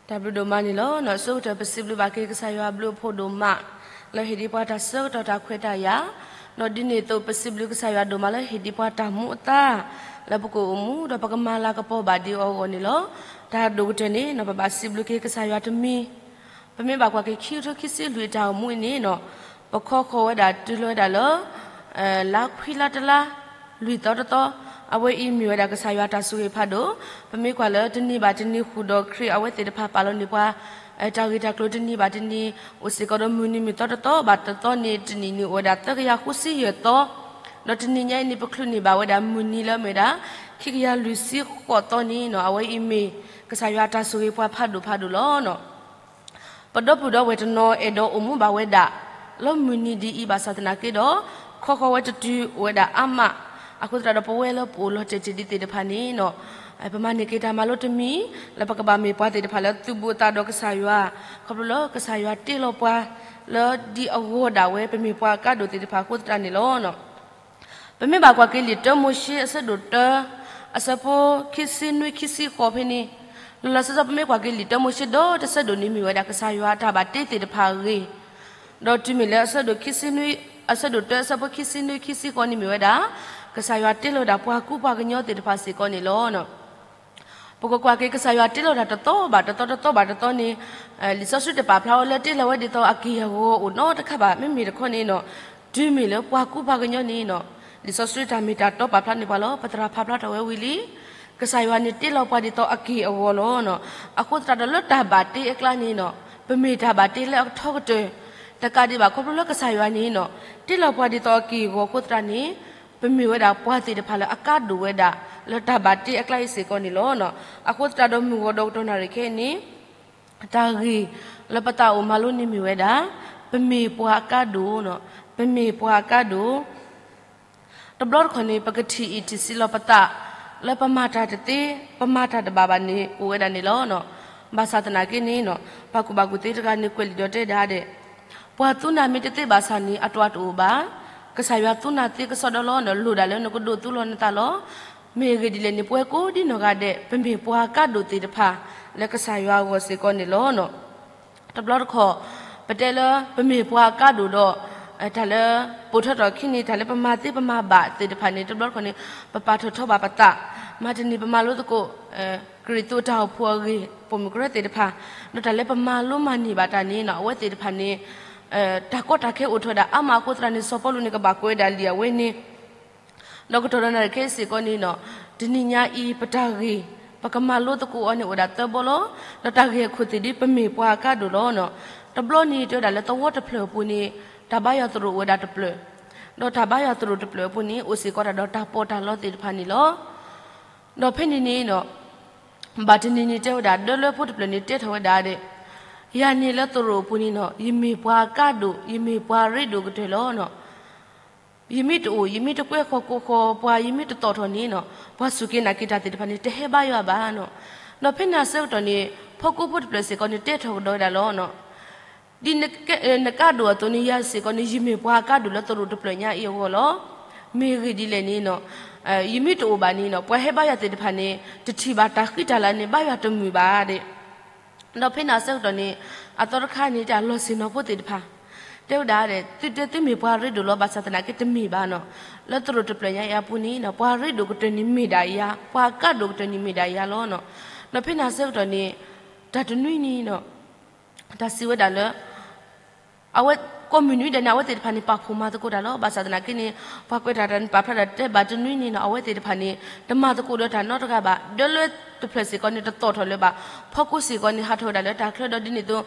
တၢ်ဘျုးဒိၣ်မးန့ၣ်လီၤ. အဆိကတၢၢ် ပစံးဘျုးဘၣ်က့ၤကစၢ်ယွၤအဘျုးအဖှိၣ်ဒိၣ်မး လၢဟ့ၣ်ဒံးပှၤတၢ်ဆၢကတီၢ်တၢ်ခွဲးတၢ်ယာ်, ဒီးဒ်န့ၣ်အသိးပစံးဘျုးကစၢ်ယွၤဒိၣ်မးလၢဟ့ၣ်ဒံးပှၤတၢ်မူအသါ လၢပကအိၣ်မူ ဒီးပကမၤလၤကပီၤဘၣ်ဒံးအီၤအဂီၢ်န့ၣ်လီၤ. တၢ်ဒိၣ်ကတၢၢ်န့ၣ် ပဘၣ်စံးဘျုးက့ၤကစၢ်ယွၤတမံၤ ပမ့ၢ်ဘၣ်ကွၢ်က့ၤခံကထိခံဆံလွံၢ်အတၢ်အိၣ်မူအံၤန့ၣ် ပခီဃီၤဝဲဒၣ်တုၤလီၤဝဲဒၣ်လၢ လါခွံလါတလါ လွံၢ်သီတသီ, အဝဲအံၤမ့ၢ်ဝဲဒၣ်ကစၢ်ယွၤတၢ်ဆိၣ်ဂ့ၤဖးဒိၣ်, ပမ့ၢ်ကွၢ်လၢတနံၤဘၣ်တနံၤဃုာ်ဒီးခရံာ်အဝဲသ့ၣ်တဖၣ်ပာ်လီၤန့ၢ်ပှၤ တၢ်ဂ့ၢ်တၢ်ကျိၤတနံၤဘၣ်တနံၤ အိၣ်စ့ၢ်ကီးဒီးမုၢ်နံၤမ့ၢ်သီတသီဘၣ်တသီန့ၣ် တနံၣ်န့ၣ်အိၣ်ဝဲဒၣ်သၢကယၤဃုဆံယဲၢ်သီ, ဒီးတနံၤညါအံၤန့ၣ် ပချုးန့ၢ်ဘၣ်ဝဲဒၣ်မုၢ်နံၤလၢမ့ၢ်ဝဲဒၣ် ခံကယၤလွံၢ်ဆံဃိးသီန့ၣ် အဝဲအံၤမ့ၢ်ကစၢ်ယွၤတၢ်ဆိၣ်ဂ့ၤပှၤဖးဒိၣ်ဖးဒိၣ်လီၤ. ပဒီပုၢ်ဒီဝဲၢ်တနီၤအဲၣ်ဒိးအိၣ်မူဘၣ်ဝဲဒၣ် လၢမုၢ်နံၤဒ်အံၤဘၣ်ဆၣ်သနာ်က့ဒီး ခီဃီၤဝဲတတုၤအိၣ်ဝဲဒၣ်အါမး, အဃိသတးဒီးပဝဲလၢပအိၣ်လီၤတဲာ်တဲာ်ဒံးသ့ၣ်တဖၣ်န့ၣ် ပမၤန့ၢ်က့ၤတၢ်မၤလိတမံၤ လၢပကဘၣ်မ့ၢ်ပှၤသ့ၣ်တဖၣ်လၢသူၣ်ဘိးသးဒီးကစၢ်ယွၤ, ခီဖျိလၢကစၢ်ယွၤတ့လီၤပှၤ လၢဒ်အဂီၢ်ဒၣ်ဝဲ ပမ့ၢ်ပှၤအကါဒိၣ်သ့ၣ်တဖၣ်အဃိသတးန့ၣ်လီၤ. ပမ့ၢ်ဘၣ်ကွၢ်က့ၤလံာ်တၢမိၤၡ့ အဆၢဒိၣ်တၢ အဆၢဖိခံဆံနွံ ခံဆံဃိးဖဲန့ၣ်, လီၤလီၤဆီဆီ ပမ့ၢ်ကွၢ်က့ၤလံာ်တၢမိၤၡ့ဒီတဆၢဒိၣ်န့ၣ် မ့ၢ်ဝဲဒၣ်ကစၢ်ယွၤအတၢ်ဘၣ်တ့သ့ၣ်တဖၣ်အဂ့ၢ်, ဒီးတုၤမ့ၢ်လၢ အဆၢဒိၣ်တၢ အဆၢဖိခံဆံနွံ ခံဆံဃိးန့ၣ်မ့ၢ်ဝဲဒၣ် ကစၢ်ယွၤတ့လီၤဝဲဒၣ်ပှၤကူပှၤကညီသ့ၣ်တဖၣ်စ့ၢ်ကီးန့ၣ်လီၤ. ပကကွၢ်က့ၤကစၢ်ယွၤတ့လီၤတၢ်တသီဘၣ်တသီ တသီဘၣ်တသီန့ၣ်, လံာ်စီဆှံတပာ်ဖျါဝဲလၢတ့လီၤဝဲဒ်သိးအက့ၢ်အဂီၤအိၣ်နီတခါဘၣ်. မ့မ့ၢ်တခီန့ၣ် တုၤမ့ၢ်လၢပှၤကူပှၤကညီန့ၣ် လံာ်စီဆှံတၢ်မ့ၢ်တၢ်တီပာ်ဖျါန့ၢ်ပှၤလီၤ. ပသရၣ်ဖးဖျါထီၣ်ဝဲဝံၤလံ ကစၢ်ယွၤန့ၣ်တ့လီၤပှၤဒ်သိးအက့ၢ်အဂီၤလီၤ. အဃိသတးဒီးလၢတၢ်ဘၣ်တ့အကျါန့ၣ် ပမ့ၢ်တၢ်ဘၣ်တ့လၢအထီကတၢၢ် တကးဒံးဘၣ် ခီဖျိလၢကစၢ်ယွၤန့ၣ် တ့လီၤပှၤဒ်သိးအက့ၢ်အဂီၤအဃိသတးန့ၣ် ပမ့ၢ်ဝဲဒၣ်ပှၤသ့ၣ်တဖၣ်လၢအကါဒိၣ်ဝဲဒၣ် လၢတၢ်ဘၣ်တ့အကျါအံၤစ့ၢ်ကီးန့ၣ်လီၤ. အဃိသတးဒီးမုၢ်ဂီၤဒီးကတီၢ်နၣ်ရံၣ်ခဲအံၤန့ၣ် တၢ်ဂ့ၢ်လၢပသးအိၣ်မၤလိန့ၢ်မ့ၢ်ဝဲဒၣ် ပမ့ၢ်ပှၤအကါဒိၣ်, ပမ့ၢ်ပှၤအကါဒိၣ် တဘျီတခီၣ်န့ၣ် ပကထံၣ်အံၤထံၣ်ဆံးလီၤပသး လၢပမၤတၢ်တသ့ ပမၤတၢ်တဘၣ်ဘၣ်န့ၣ် အိၣ်ဝဲဒၣ်န့ၣ်လီၤ. ဘၣ်ဆၣ်သနာ်က့န့ၣ် ပှၤကူၣ်ဘၣ်ကူၣ်သ့တဂၤန့ၣ် ကွဲးလံာ်ဒီးတဲဒၣ်ဒဲး, ပှၤသူနၤမ့ၢ်တသ့ဘၣ်ဆၣ်န့ၣ် အတၢ်တအိၣ်ဘၣ်, ကစၢ်ယွၤသူနၤသ့ကစီဒီလီၤ လိၣ်ဒၣ်လၢနကဒိးသူလီၤနသးလီၤ. မ့ၢ်အဂ့ၢ်ဒ်လဲၣ်န့ၣ် ပဝဲကိးဒ်နီၢ်ဂၤဒဲး ပမ့ၢ်ပှၤကါဒိၣ်သ့ၣ်တဖၣ် လၢကစၢ်ယွၤအဂီၢ်စ့ၢ်ကီးန့ၣ်လီၤ. တဘျီတခီၣ် ပတဲလၢပမ့ၢ်ပှၤအကါဒိၣ်ဒီး တၢ်လၢပိာ်ထွဲထီၣ်အခံန့ၣ် တၢ်လၢပမၤသ့ပမၤဘၣ်သ့ၣ်တဖၣ်န့ၣ် တဘျီတခီၣ်န့ၣ် ပပာ်ထီၣ်ထီဘၣ်ပသး, မၤတန့ၢ်ပမၤလိသကိး ကရံၣ်သူးအတၢ်အိၣ်ဖှိၣ်အဂ့ၢ် ပိာ်မုၣ်ကရၢသ့ၣ်တဖၣ်, ဒီးတၢ်လၢပမၤလိမၤန့ၢ်ဘၣ်တၢ်န့ၣ် အဝဲသ့ၣ်တဖၣ်န့ၣ် တၢ်ကီတၢ်ခဲအိၣ်ထီၣ်ဝဲဒၣ်အါမးအဃိသတးန့ၣ် စီၤပီလူးန့ၣ် ကဘၣ်ကွဲးဝဲဒၣ်လံာ်အဝဲန့ၣ် ဒီးကတီၢ်ဒီးနၣ်ရံၣ်ခဲအံၤစ့ၢ်ကီးန့ၣ် တနံၤညါအံၤ ပတၢ်ဂ့ၢ် ပကမၤလိသကိးအီၤန့ၣ်အိၣ်ဝဲဒၣ်သၢဘီလီၤ. ဒီးတၢ်ဂ့ၢ်အခိၣ်သ့ၣ်ဒ် ပမ့ၢ်ပှၤအကါဒိၣ်လီၤ. တဘျီန့ၣ် တဲဝဲဒၣ်လၢသဝီတဖျၢၣ်အပူၤန့ၣ် တၢ်ဘါယွၤသရိာ်အိၣ်ဝဲဒၣ်တဖျၢၣ်, ဒီးတၢ်ဘါယွၤသရိာ်တဖျၢၣ်အပူၤန့ၣ် အိၣ်စ့ၢ်ကီးတၢ်ဒီးတၢ်ပီးတၢ်လီသ့ၣ်တဖၣ်န့ၣ်လီၤ. ဒီးဖဲန့ၣ်န့ၣ် ဘၣ်တနံၤန့ၣ်တဲဝဲဒၣ် ဒၢလွဲဖိတဖျၢၣ်န့ၣ်တဲထီၣ်ဝဲဒၣ်ဒဲး, ယၤန့ၣ်လၢသရိာ်အပူၤန့ၣ် ယမ့ၢ်ပှၤအကါဒိၣ် ယမ့ၢ်ပှၤရ့ဒိၣ်ကတၢၢ်လီၤ. ယမ့ၢ်တအိၣ် ယမ့ၢ်တကွဲဃီၤကိးဃီၤပှၤ ယမ့ၢ်တသီၣ်ထီၣ်န့ၣ် ပှၤစူၢ်က့ၤနာ်က့ၤတၢ်သ့ၣ်တဖၣ်န့ၣ် တဟဲဘါယွၤဘၣ်. ဒီးဖဲန့ၣ်အဆၢကတီၢ်န့ၣ် ဖီကိဖိတဖျၢၣ်စ့ၢ်ကီးန့ၣ် တဲထီၣ်ကဒီးဝဲဒၣ်လီၤ. ဒ်နကါဒိၣ်အသိးန့ၣ် ယၤစ့ၢ်ကီးန့ၣ် ယမ့ၢ်ပှၤအကါဒိၣ်လၢသရိာ်တဖျၢၣ်ညါအံၤအဂီၢ်လီၤ. မ့ၢ်ဂ့ၢ်ဒ်လဲၣ်န့ၣ် ယမ့ၢ်တအိၣ်ဘၣ်န့ၣ် ပှၤဟဲဘါယွၤသ့ၣ်တဖၣ်န့ၣ် တထံၣ်ဘၣ်တၢ်ဃံတၢ်လၤန့ၣ် ဘါယွၤတမုာ်ဘၣ်ဒဲး. ဒီးဖဲန့ၣ်အဆၢကတီၢ်န့ၣ် အသီတခါန့ၣ် တၢ်လီၢ်ဆ့ၣ်နီၤဖိသ့ၣ်တဖၣ် တဲဝဲဒၣ်ဒဲး သုတဲသုမ့ၢ်ပှၤရ့ဒိၣ်လီၤ ဘၣ်ဆၣ်သနာ်က့တမ့ၢ်ဘၣ်နီၤ. လၢသရိာ်တဖျၢၣ်ညါအံၤအပူၤန့ၣ် ပှၤရ့ဒိၣ်ကတၢၢ်န့ၣ်မ့ၢ်ဒၣ်ယၤ ပှၤအကါဒိၣ်ကတၢၢ်န့ၣ်မ့ၢ်ဒၣ်ယၤလီၤ. ဒီးဖဲန့ၣ်အဆၢကတီၢ်န့ၣ် တၢ်တနွံန့ၣ် တၢ်စံးဝဲဒၣ်လၢ အဝဲကိးမုၢ်နွံဒဲးန့ၣ် အဝဲသ့ၣ်တဖၣ်န့ၣ် ပာ်ဖှိၣ်မၤသကိးတၢ်လီၤ. ဘၣ်ဆၣ်သနာ်က့န့ၣ် ပှၤကွဲးတၢ်တၢ်န့ၣ် ပာ်ဖျါဒၣ်တဲဘၣ်တနွံန့ၣ်နီၤ အဝဲသ့ၣ်တဖၣ်န့ၣ် တမၤသကိးဒီးတၢ်နီတဂၤဘၣ်. ဒၢလွဲတဖျၢၣ်စ့ၢ်ကီးန့ၣ် တသီၣ်ထီၣ်လၢၤဘၣ်. ဖီကိစ့ၢ်ကီးန့ၣ် ဟးထီၣ်ဝဲဒၣ်လၢတၢ်ချၢဒီးဒ်န့ၣ်အသိး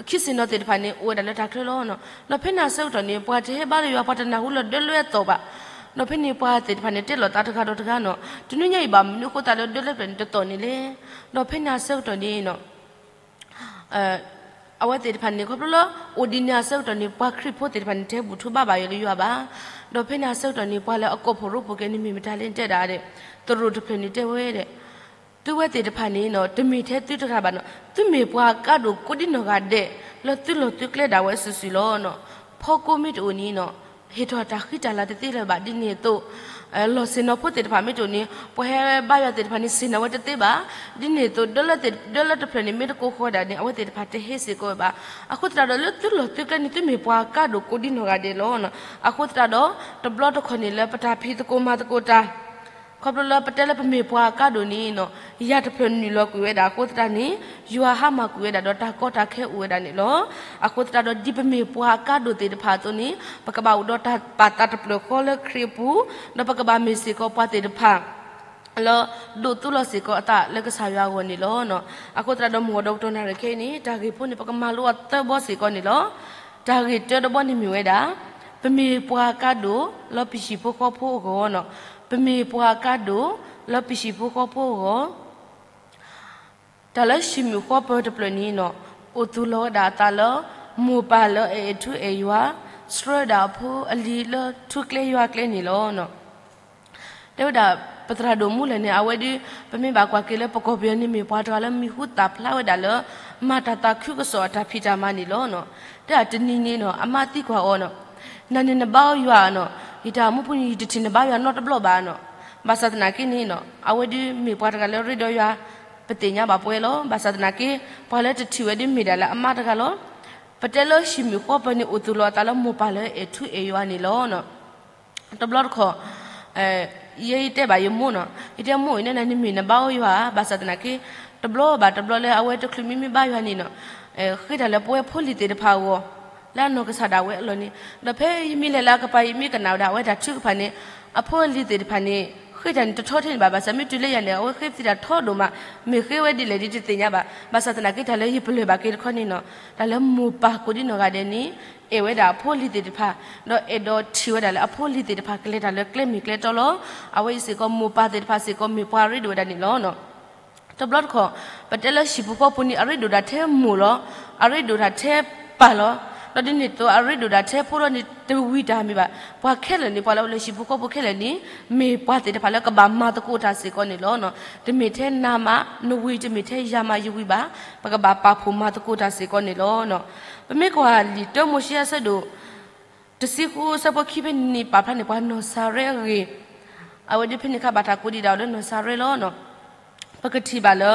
ခံဆ့ၣ်နီၤသ့ၣ်တဖၣ်န့ၣ် အိၣ်ဝဲဒၣ်လၢတၢ်ချၢလီၤ. ဒီးဖဲန့ၣ်အဆၢကတီၢ်န့ၣ် ပှၤတဟဲဘါလၢယွၤ ပှၤတနၢ်ဟူလၢဒၢလွဲအသီၣ်ဘၣ်. ဒီးဖဲန့ၣ်ပှၤသ့ၣ်တဖၣ်န့ၣ် တဲလိာ်သးတဂၤဒီးတဂၤနီၤ တနွံညါအံၤဘၣ်မနုၤအဃိသတးလၢဒၢလွဲတဖျၢၣ်န့ၣ် တသီၣ်န့ၣ်လဲၣ်. ဒီးဖဲန့ၣ်အဆၢကတီၢ်န့ၣ် အဝဲသ့ၣ်တဖၣ်န့ၣ် ခီဖျိလၢ အိၣ်ဒ်န့ၣ်အဆၢကတီၢ်န့ၣ် ပှၤခရံာ်ဖိသ့ၣ်တဖၣ်န့ၣ် တဟဲဘူၣ်ထီၣ်ဘါဘၣ်ယွၤလၢယွၤဘၣ်. ဒီးဖဲန့ၣ်အဆၢကတီၢ်န့ၣ် ပှၤလၢအကိာ်ဖှိၣ်ရိဖှိၣ်က့ၤန့ၣ်မ့ၢ်မတၤလဲၣ်တဲဒၣ်ဒဲး သရိာ်တဖျၢၣ်န့ၣ်တဲဝဲဒဲး သုဝဲသ့ၣ်တဖၣ်န့ၣ်နီၤ တမ့ၢ်ထဲသုတဂၤဘၣ်နီၤ သုမ့ၢ်ပှၤကါဒိၣ်ကိးဒ်နီၢ်ဂၤဒဲး လၢသုလီၢ်သုကျဲဒၣ်ဝဲစုာ်စုာ်လီၤ. ဖီကိမ့ၢ်တအိၣ်န့ၣ်နီၤ ဟ့ၣ်ထီၣ်တၢ်ဃံတၢ်လၤတသ့လၢၤဘၣ်ဒ်န့ၣ်အသိး လီၢ်ဆ့ၣ်နီၤဖိသ့ၣ်တဖၣ်မ့ၢ်တအိၣ်န့ၣ် ပှၤဟဲဘါယွၤသ့ၣ်တဖၣ်န့ၣ် ဆ့ၣ်နီၤဝဲတသ့ဘၣ်. ဒ်န့ၣ်အသိး ဒၢလၢတဖျၢၣ်န့ၣ် မ့ၢ်တကိးဃီဒၣ်န့ၣ် အဝဲသ့ၣ်တဖၣ်တဟ့ၣ်စ့ၢ်ကီးဝဲဘၣ်. အဃိသတးဒီးလၢသုလီၢ်သုကျဲန့ၣ် သုမ့ၢ်ပှၤအကါဒိၣ်ကိးဒ်နီၢ်ဂၤဒဲးလီၤ. အဃိသတးဒီး တဘျီတခီၣ်န့ၣ်လၢပတၢ်ဖံးသကိးမၤသကိးတၢ် ခီဖျိလၢပတဲလၢပမ့ၢ်ပှၤအကါဒိၣ်န့ၣ် ယၤတဖျၢၣ်နုာ်လီၤကွံာ်ဝဲဒၣ်အဃိသတးန့ၣ် ယွၤဟါမၢ်ကွံာ်ဝဲဒၣ်ဒီးတၢ်ကီတၢ်ခဲအိၣ်ဝဲဒၣ်န့ၣ်လီၤ. အဃိသတးဒီးဒ်ပမ့ၢ်ပှၤအကါဒိၣ်သ့ၣ်တဖၣ်အသိးန့ၣ် ပကဘၣ်အိၣ်ဒီးတၢ်ပာ်သးတဖျၢၣ်ဃီလၢခရံာ်အပူၤ, ဒီးပကဘၣ်မ့ၢ်စ့ၢ်ကီးပှၤသ့ၣ်တဖၣ် လၢဒိးသူလီၤစ့ၢ်ကီးအသးလၢကစၢ်ယွၤအဂီၢ်န့ၣ်လီၤ. အဃိသတးဒီး မုၢ်ဂီၤဒီကတီၢ်နၣ်ရံၣ်ခဲအံၤန့ၣ် တၢ်ဂ့ၢ်ဖိန့ၣ် ပကမၤလိအီၤသၢဘီစ့ၢ်ကီးန့ၣ်လီၤ. တၢ်ဂ့ၢ်တၢတဘီန့ၣ်မ့ၢ်ဝဲဒၣ် ပမ့ၢ်ပှၤအကါဒိၣ်လၢပဟံၣ်ဖိဃီဖိအဂီၢ်, ပမ့ၢ်ပှၤအကါဒိၣ်လၢပဟံၣ်ဖိဃီဖိအဂီၢ် တၢ်လၢဟံၣ်မုၣ်ဃီပၢၤတဖျၢၣ်န့ၣ် အိၣ်သူၣ်လီၤဝဲဒၣ်အသးလၢ မိၢ်ပၢ်လၢအအဲၣ်ထူအဲၣ်ယွၤ, ဆှၢဝဲဒၣ်အဖိအလံၤလၢထူကျဲယွၤကျဲန့ၣ်လီၤ. တဲဝဲဒၣ် ပသရၣ်ဒိၣ်မူလဲၣ်န့ၣ် အဝဲဒၣ် ပမ့ၢ်ဘၣ်ကွၢ်က့ၤလၢပကီၢ်ပယီၤန့ၣ် မ့ၢ်ပှၤတဂၤလၢမံၤဟူသၣ်ဖျါဝဲဒၣ်လၢ မၤတၢ်သးခုကစီၣ်အတၢ်ဖံးတၢ်မၤန့ၣ်လီၤ. တဲဒၣ်တနံၤန့ၣ် အမါသံကွၢ်အီၤန့ၣ်, နၤန့ၣ်နဘါအီၤယွၤန့ၣ်, ယတၢ်မူပူၤန့ၣ် ယတထံၣ်နဘါယွၤနီတဘျီဘၣ်န့ၣ်. ဘၣ်ဆၣ်သနာ်က့န့ၣ် အဝဲဒၣ်မ့ၢ်ပှၤတဂၤလၢရ့ဒီးယွၤ ပသ့ၣ်ညါဘၣ်ပဝဲလီၤ. ဘၣ်ဆၣ်သနာ်က့ ပှၤလၢတထံၣ်ဝဲဒၣ်မ့ၢ်ဒၣ်လၢအမါတဂၤလီၤ. ပတဲလၢဟံၣ်မုၣ်ဃီပၢၤန့ၣ် အိၣ်သူၣ်လီၤအသးလၢမိၢ်ပၢ်လၢအဲၣ်ထူအဲၣ်ယွၤန့ၣ်လီၤ. တဘျီတခီၣ် ယဲယတဲဘၣ်ယမိၢ်န့ၣ်, ယတဲမိၢ်အံၤန့ၣ် နမ့ၢ်နဘါအီၤယွၤဧါ, ဘၣ်ဆၣ်သနာ်က့ တဘျီဘၣ်တဘျီလၢအဝဲတချုးမံမ့ၢ်ဘါယွၤန့ၣ် ဃ့တၢ်လၢပဝဲဖိလံၤသ့ၣ်တဖၣ်အဂီၢ် လၢအနီၢ်ကစၢ်ဒၣ်ဝဲအလီၢ်န့ၣ်, ဒီးဖဲယမ့ၢ်လဲၤလၢအကပၤ ယမ့ၢ်ကနၣ်ဝဲဒၣ်အဝဲတၢ်ထုကဖၣ်န့ၣ် အဖိအလံၤသ့ၣ်တဖၣ်န့ၣ် ဃ့တၢ်န့ၣ်တထီထဲန့ၣ်ဘၣ်. ဘၣ်ဆၣ်မ့ၢ်တုၤလၢယၤန့ၣ် အဝဲဃ့ပသံတၢ်ထီဒိၣ်မး, မ့ၢ်ဃ့ဝဲဒ်လဲၣ်ဒ်တသ့ၣ်ညါဘၣ်. ဘၣ်ဆၣ်သနာ်က့ တၢ်လၢယပလၢၢ်ဘၣ်က့ၤတခီန့ၣ် တၢ်လၢမိၢ်ပၢ်ကိးဒ်နီၢ်ဂၤဒဲးန့ၣ် အဲၣ်ဝဲဒၣ်အဖိအလံၤသ့ၣ်တဖၣ်, ဒီးအဲၣ်ဒိးထံၣ်ဝဲဒၣ်လၢအဖိအလံၤသ့ၣ်တဖၣ်ကလဲၤတၢ်လၢကျဲမ့ၢ်ကျဲတီလီၤ. အဝဲအံၤစ့ၢ်ကီး မိၢ်ပၢ်သ့ၣ်တဖၣ်စ့ၢ်ကီး မ့ၢ်ပှၤအရ့ဒိၣ်ဝဲဒၣ်န့ၣ်လီၤ. တဘျီတခီၣ် ပတဲလၢဟံၣ်ပူၤဃီပူၤန့ၣ် အရ့ဒိၣ်တၢ်ထဲမိၢ်လီၤ, အရ့ဒိၣ်တၢ်ထဲပၢ်လီၤ. ဒီးဒ်န့ၣ်အသိး အရ့ဒိၣ်တၢ်ထဲဖိလီၤန့ၣ် တဝံၤတၢ်မ့ၢ်ဘၣ်. ပှၤခဲလၢာ်န့ၣ် ပှၤလၢအိၣ်လၢဟံၣ်ပူၤဃီပူၤခဲလၢာ်န့ၣ် မ့ၢ်ပှၤသ့ၣ်တဖၣ်လၢကဘၣ်မၤသကိးတၢ်စ့ၢ်ကီးန့ၣ်လီၤ. တမ့ၢ်ထဲနၤမး နဝံၤ တမ့ၢ်ထဲယၤမးယဝံၤဘၣ်. ပကဘၣ်ပာ်ဖှိၣ်မၤသကိးတၢ်စ့ၢ်ကီးန့ၣ်လီၤ. ပမ့ၢ်ကွၢ်လံာ်တၢမိၤၡ့အဆၢဒိၣ် တဆံဃုအဆၢဖိခံဖဲန့ၣ်န့ၣ် ပာ်ဖျါန့ၢ်ပှၤနီၢ်စၤရဲအဂ့ၢ်, အဝဲဒၣ်ဖဲန့ၣ်အခါ ဘၣ်တၢ်ကိးဒံးဒၣ်အီၤလၢနီၢ်စၤရဲလီၤ. ပကထံၣ်ဘၣ်လၢ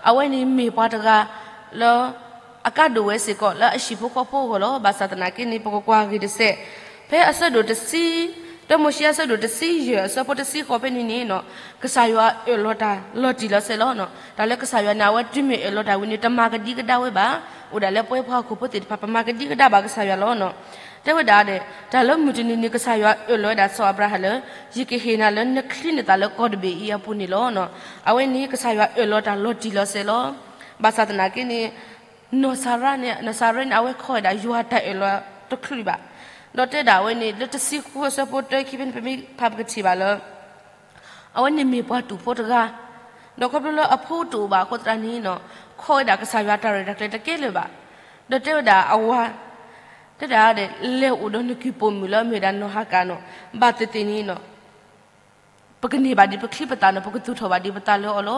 အဝဲန့ၣ်မ့ၢ်ပှၤတဂၤလၢ အကါဒိၣ်ဝဲစ့ၢ်ကီးလၢအဟံၣ်ဖိဃီဖိအဂီၢ်လီၤ. ဘၣ်ဆၣ်သနာ်က့န့ၣ် ပကကွၢ်ဂ့ၢ်တစဲး, ဖဲအဆၢဒိၣ်တဆံ, တၢမိၤၡ့အဆၢဒိၣ်တဆံယဲၢ်အဆၢဖိတဆံဃိးဖဲန့ၣ်န့ၣ် ကစၢ်ယွၤအၢၣ်လီၤတၢ်လီၤတံၢ်လီၤဆဲးလီၤ. တၢ်လၢကစၢ်ယွၤန့ၣ် အဝဲတုၤမ့ၢ်အၢၣ်လီၤတၢ်ဝံၤန့ၣ် တမၤကဒံကဒါဝဲဘၣ်. အိၣ်ဒၣ်လၢပဝဲပှၤဟီၣ်ခိၣ်ဖိသ့ၣ်တဖၣ် ပမၤကဒံကဒါဘၣ်ကစၢ်ယွၤလီၤ. တဲဝဲဒၣ်ဒီး တၢ်လၢမုၢ်တနံၤန့ၣ် ကစၢ်ယွၤအၢၣ်လီၤဝဲဒၣ်စီၤအၤဘြၤဟၣ်လၢ ယကဟ့ၣ်နၤလၢနချံနသၣ်လၢကီၢ်တဘ့ၣ်အံၤအပူၤန့ၣ်လီၤ. အဝဲန့ၣ် ကစၢ်ယွၤအၢၣ်လီၤတၢ်လီၤတံၢ်လီၤဆဲးလီၤ. ဘၣ်ဆၣ်သနာ်က့န့ၣ် နီၢ်စၤရါန့ၣ်, နီၢ်စၤရဲန့ၣ် အဝဲခီဝဲဒၣ်ယွၤတၢ်အၢၣ်လီၤတချုးဘၣ်. ဒီးတဲဒၣ်အဝဲန့ၣ် လၢတဆံဃုအဆၢဖိတၢခံဖဲန့ၣ် ပမ့ၢ်ဖးပကထံၣ်ဘၣ်လၢ အဝဲန့ၣ်မ့ၢ်ပှၤတူာ်ဖိတဂၤ, ဒီးခီဖျိလၢအဖိတအိၣ်ဘၣ်အဃိသတးန့ၣ် ခီဝဲဒၣ်ကစၢ်ယွၤတၢ်ရဲၣ်တၢ်ကျဲၤတကဲလၢၤဘၣ်. ဒီးတဲဝဲဒၣ်အဝၤ, တဲဒၣ် လဲၤအိၣ်ဒီးနကုၢ်ပိာ်မုၣ်လၢအမ့ၢ်ဝဲဒၣ်နီၢ်ဟၤကၤန့ၣ်, ဘၣ်သ့ၣ်သ့ၣ်န့ၣ် ပကန့ၢ်ဘၣ်ဒံးပချံပသၣ်န့ၣ် ပကသူၣ်ထီၣ်ဘၣ်ဒံးပသးလၢအီၤလီ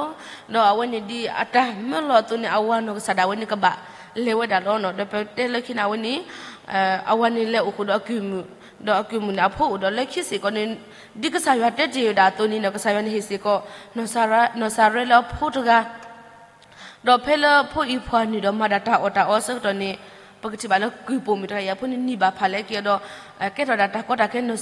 ၤ. ဒီးအဝဲန့ၣ်ဒ်အတၢ်မၢလီၤအသိးန့ၣ် အဝၤနီၢ်ကစၢ်ဒၣ်ဝဲန့ၣ်ကဘၣ်လဲၤဝဲဒၣ်လီၤ. ဒီးပတဲလၢခံန့ၣ် အဝဲန့ၣ် အဝၤန့ၣ်လဲၤအိၣ်ဃုာ်ဒီးအကုၢ်မုၣ်, ဒီးအကုၢ်မုၣ်န့ၣ် အဖိအိၣ်ဒီးလၢခံစ့ၢ်ကီးန့ၣ် ဒ်ကစၢ်ယွၤတဲတ့ၢ်ဝဲဒၣ်အသိးန့ၣ် ကစၢ်ယွၤန့ၣ်ဟ့ၣ်စ့ၢ်ကီး နီၢ်စၤရါလၢအဖိတဂၤ ဒီးဖဲလၢဖိအံၤဖှၣ်နုာ်ဒီးမၤဒၣ်တၢ်အီၣ်တၢ်အီအဆၢကတီၢ်န့ၣ် ပကထံၣ်ဘၣ်လၢကုၢ်ပိာ်မုၣ်တဂၤအံၤအဖိန့ၣ် နံၣ်ဘၣ်ဖးလဲက့ၤအီၤဒီး ကဲထီၣ်ဒၣ်တၢ်ကီတၢ်ခဲ နီၢ်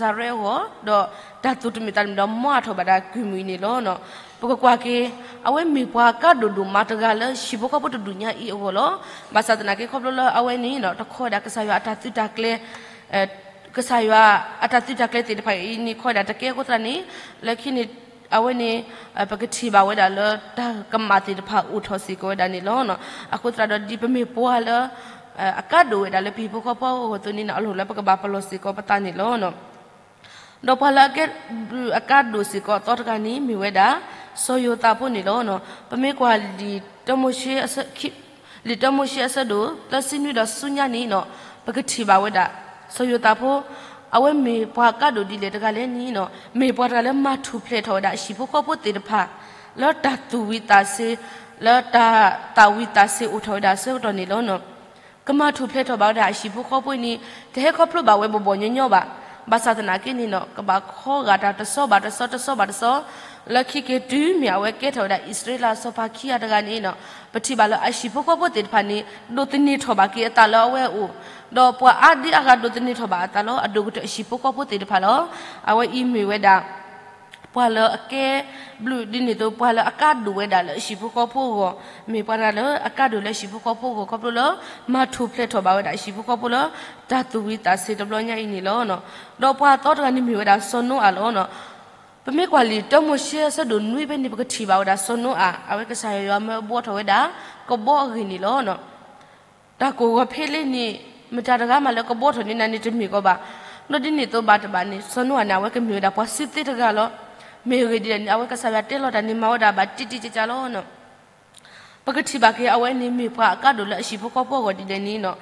စၤရဲအဂီၢ် ဒီးတၢ်သူၣ်တမုာ်သးတမုာ်ဒီး မၤအါထီၣ်ဘၣ်ဒၣ်ကုၢ်မုၣ်အံၤန့ၣ်လီၤ. ပကကွၢ်က့ၤ အဝဲမ့ၢ်ပှၤကါဒိၣ်ဒိၣ်မးတဂၤလၢဟံၣ်ဖိဃီဖိတဒူၣ်ညါအံၤအဂီၢ်လီၤ. ဘၣ်ဆၣ်သနာ်က့ ခီဖျိလၢအဝဲန့ၣ် တခီဝဲဒၣ်ကစၢ်ယွၤအတၢ်သုးတၢ်ကျဲၤ ကစၢ်ယွၤအတၢ်သုးတၢ်ကျဲၤသ့ၣ်တဖၣ်အံၤန့ၣ် ခီဝဲဒၣ်တကဲအဃိသတးန့ၣ် လၢခံန့ၣ် အဝဲန့ၣ် ပကထံၣ်ဘၣ်ဝဲဒၣ်လၢတၢ်ကမၣ်သ့ၣ်တဖၣ်အိၣ်ထီၣ်စ့ၢ်ကီးဝဲဒၣ်န့ၣ်လီၤ. အဃိသတးဒီး ဒ်ပမ့ၢ်ပှၤလၢ အကါဒိၣ်ဝဲဒၣ်လၢပဟံၣ်ဖိဃီဖိအဂီၢ်အသိးန့ၣ် အလိၣ်လၢပကဘၣ်ပလီၢ်စ့ၢ်ကီးပသးန့ၣ်လီၤ. ဒီးပှၤလၢအကဲဘျုးအကါဒိၣ်စ့ၢ်ကီးအသီတဂၤန့ၣ် မ့ၢ်ဝဲဒၣ် စီၤယိၤသးဖိန့ၣ်လီၤ. ပမ့ၢ်ကွၢ်လံာ်တၢမိၤၡ့ လံာ်တၢမိၤၡ့အဆၢဒိၣ်သၢဆံနွံဒီးဆူညါန့ၣ် ပကထံၣ်ဘၣ်ဝဲဒၣ် စီၤယိၤသးဖိ အဝဲမ့ၢ်ပှၤကါဒိၣ်ဒ်လဲၣ်တဂၤလဲၣ်န့ၣ် မ့ၢ်ပှၤတဂၤလၢမၤထူၣ်ဖျဲးထီၣ်ဝဲဒၣ်အဟံၣ်ဖိဃီဖိသ့ၣ်တဖၣ် လၢတၢ်သူၣ်ဝံၤသးစ့ၤ လၢတၢ်သၣ်ဝံၤသးစ့ၤအိၣ်ထီၣ်ဝဲဒၣ်အဆၢကတီၢ်န့ၣ်လီၤ. ကမၤထူၣ်ဖျဲးထီၣ်ဘၣ်ဝဲဒၣ်အဟံၣ်ဖိဃီဖိအံၤန့ၣ် တဟဲခီဖျိဘၣ်ဝဲဘီၣ်ဘီၣ်ညီညီဘၣ်. ဘၣ်ဆၣ်သနာ်က့န့ၣ်နီၤ ကဘၣ်ခီဂာ်တၢ်တဆီဘၣ်တဆီ တဆီဘၣ်တဆီ, လၢခံက့ၤတုၤမ့ၢ်အဝဲကဲထီၣ်ဝဲဒၣ်အံၣ်စရ့လးအစီၤပၤခံဂၤတဂၤန့ၣ်နီၤ, ပထံၣ်ဘၣ်လၢအဟံၣ်ဖိဃီဖိသ့ၣ်တဖၣ်န့ၣ် ဒိးသန့ၤထီၣ်ဘၣ်က့ၤအသးလၢအဝဲအအိၣ်, ဒီးပှၤအါဒံအါဂၤဒိးသန့ၤထီၣ်ဘၣ်အသးလၢအဒိၣ်ကတၢၢ်အဟံၣ်ဖိဃီဖိသ့ၣ်တဖၣ်လီၤ. အဝဲအံၤမ့ၢ်ဝဲဒၣ် ပှၤလၢအကဲဘျုးဒ်န့ၣ်အသိး ပှၤလၢအကါဒိၣ်ဝဲဒၣ်လၢအဟံၣ်ဖိဃီဖိအဂီၢ်, မ့ၢ်ပှၤတဂၤလၢအကါဒိၣ်လၢအဟံၣ်ဖိဃီဖိအဂီၢ် ခီဖျိလၢ မၤထူၣ်ဖျဲးထီၣ်ဘၣ်ဝဲဒၣ်အဟံၣ်ဖိဃီဖိလၢ တၢ်သူၣ်ဝံၤသးစ့ၤတဘျီညါအံၤန့ၣ်လီၤ. ဒီးပှၤသီတဂၤန့ၣ်မ့ၢ်ဝဲဒၣ်စီၤနိအၤလီၤ. ပမ့ၢ်ကွၢ်လံာ်တၢမိၤၡ့အဆၢဒိၣ်နွံဖဲန့ၣ် ပကထံၣ်ဘၣ်ဝဲဒၣ်စီၤနိအၤ အဝဲကစၢ်ယွၤမၢဘှီထီၣ်ဝဲဒၣ် ကဘီအဂ့ၢ်န့ၣ်လီၤ. တၢ်ကိၢ်ဂီၤဖဲလဲၣ်န့ၣ် မတၤတဂၤမးလၢကဘှီထီၣ်န့ၢ်နၤန့ၣ်တမ့ၢ်ကီးဘၣ်. ဒီးဒ်န့ၣ်အသိးဘၣ်တဘၣ်န့ၣ် စီၤနိအၤန့ၣ် အဝဲကမ့ၢ်ဝဲဒၣ်ပှၤစုသ့တဂၤလီၤ. မ့ၢ်အဂ့ၢ်ဒ်လဲၣ်န့ၣ် အဝဲကစၢ်ယွၤတဲလီၤတၢ်န့ၣ် မၤဝဲဒၣ်ဘၣ်တံၢ်တံၢ်ကၢ်ကၢ်လီၤ. ပကထံၣ်ဘၣ်က့ၤအဝဲန့ၣ်မ့ၢ်ပှၤအကါဒိၣ်လၢအဟံၣ်ဖိဃီဖိအဂီၢ်ဒ်လဲၣ်န့ၣ်နီၤ,